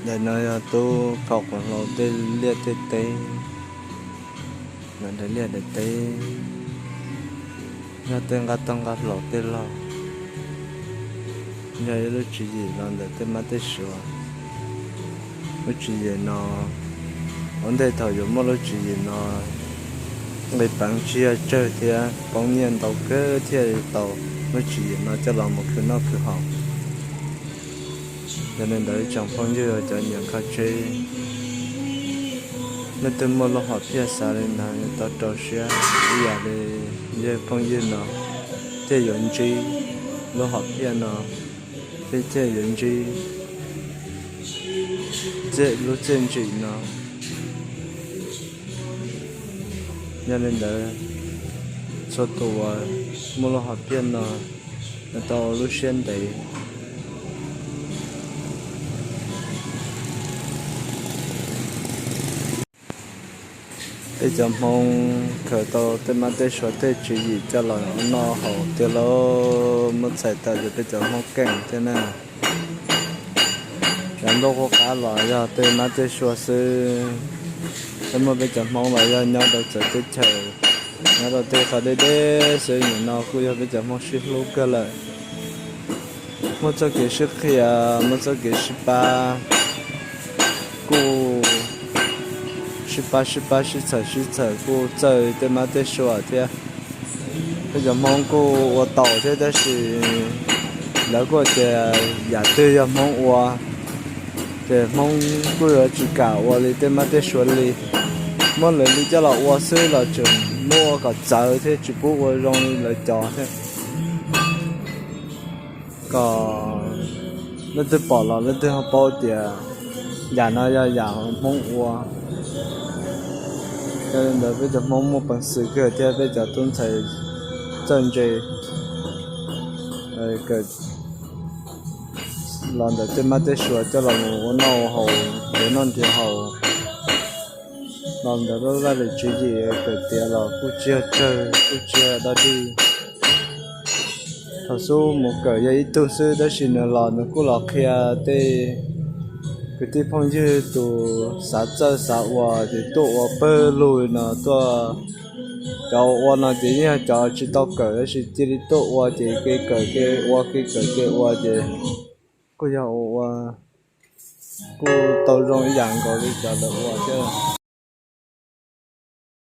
Ntawm no yog tub phau quas hlau tej liaj tej teb, ntawm daim liaj daim teb yog tej nqaj tog nqaj hlau tej log. Yog ib lub tswv yim los ntawm tej mab tej suav. Lub tswv yim no, ua ntej thaum yuav muaj lub tswv yim no, nqis peev tsis yog tsawg thiab poob nyiaj ntau kawg thiaj tau lub tswv yim no coj los mus khwv noj khwv haus. Yog li ntawd tsoom phooj ywg cov nyiam kho tsheb, leej twg muaj lub hom phiaj xav li ntawd tau rau siab ib yam li yawg phooj ywg no thiaj yuav ntsib lub hom phiaj no, thiab thiaj yuav ntsib lub txiaj ntsim no. Yog li ntawd, txhua tus uas muaj lub hom phiaj no, nws tau ua lub siab ntev. Peb cov Hmoob khaws tau tej mab tej suav tej tswv yim coj los ua noj haus tiag lauj, muab txhais tau tias peb cov Hmoob keej thiab na. Yav ntuj qub qab los yog tej mab tej suav xwb, peb muaj peb cov Hmoob los yog nyob rau txawv teb chaws, nyob rau tej qhov deb deb xwb, nim no kuj yog peb cov Hmoob sib hlub kawg lawm. Muaj txoj kev sib qhia, muaj txoj kev sib pab, kuj sib pab sib pab sib txhawm sib txhawm kuj txawj tej mab tej suav thiab. Peb cov Hmoob kuj ua tau thiab tab sis lawv kuj tias yam twg yog Hmoob ua, ces Hmoob kuj yuav tsis kam ua li tej mab tej suav li. Muab lawv li coj los ua xwb los tseem muab ua kom txawv thiab tsis pub ua zoo li lawv cov thiab. Kom leej twg pom los leej twg ho paub tias yam no yog yam Hmoob ua. Yog li ntawd peb cov Hmoob muaj peev xwm kawg thiab peb cov tub ntxhais txawj ntse kawm los ntawm tej mab tej suav coj los mus ua noj ua haus, nrhiav noj nrhiav haus. Los ntawm lub laj lim tswv yim kawm tiav los kuj tsis yog tsawg kuj tsis yog dog dig. Thaum xub mus kawm yog ib tug xwb tab sis nws los nws kuj los qhia tej kwv tij phooj ywg tus xav txawj xav ua ces tuaj ua pawg lug no tuaj. Cov ua no ces yeej yog cov tsis tau kawm tab sis cia li tuaj ua ces kev kawm kev ua kev kawm kev ua ces kuj yog ua ua kuj tau zoo ib yam nkaus li cov lawv ua thiab.